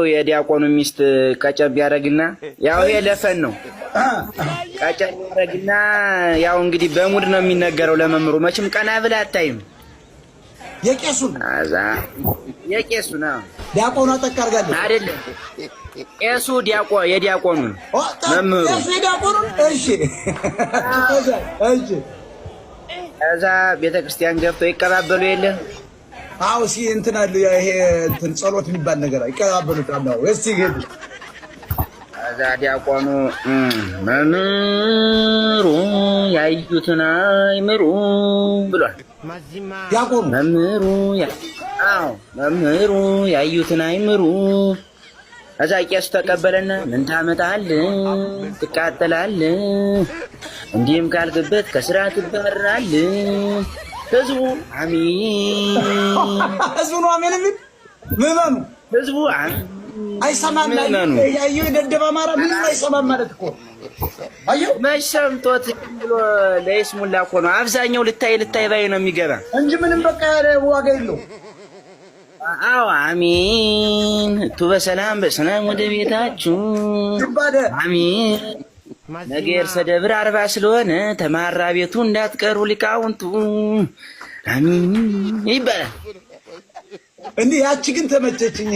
የዲያቆኑ ሚስት ቀጨብ ያደረግና ያው ይሄ ለ fun ነው። ቀጨብ ያደረግና ያው እንግዲህ በ mood ነው የሚነገረው ለመምህሩ። መቼም ቀና ብለህ አታይም። የቄሱን አዛ የቄሱን አዎ፣ ዲያቆኗ ጠቅ አድርጋለች። አይደለም ቄሱ የዲያቆኑን መምህሩ ቄሱ የዲያቆኑን። እሺ እሺ። ከዛ ቤተክርስቲያን ገብተው ይቀባበሉ የለ። አዎ፣ ሲ እንትን አለ፣ ይሄ እንትን ጸሎት የሚባል ነገር ይቀባበሉታል። አዎ፣ እስቲ ሄዱ። ከዛ ዲያቆኑ መምህሩ ያዩትን አይምሩ ብሏል። ዲያቆኑ መምህሩ አዎ፣ መምህሩ ያዩትን አይምሩ። ከዛ ቄሱ ተቀበለና ምን ታመጣለህ? ትቃጠላለህ። እንዲህም ካልክበት ከስራ ትባረራለህ። ህዝቡ አሜን። ህዝቡ ነው አሜን የሚል ምዕመኑ። ህዝቡ አሜን። አይሰማም። ምዕመኑ። ያየው የደደብ አማራ ምንም አይሰማም ማለት እኮ አየው። መች ሰምቶት ብሎ ለይስሙላ እኮ ነው። አብዛኛው ልታይ ልታይ ባይ ነው የሚገባ እንጂ ምንም በቃ ዋጋ የለው። አዎ፣ አሜን። እቱ በሰላም በሰላም ወደ ቤታችሁ። ይባደ አሜን። ነገ የእርሰ ደብር 40 ስለሆነ ተማራ ቤቱ እንዳትቀሩ ሊቃውንቱ፣ አሜን ይባላል። እንዲህ ያቺ ግን ተመቸችኝ።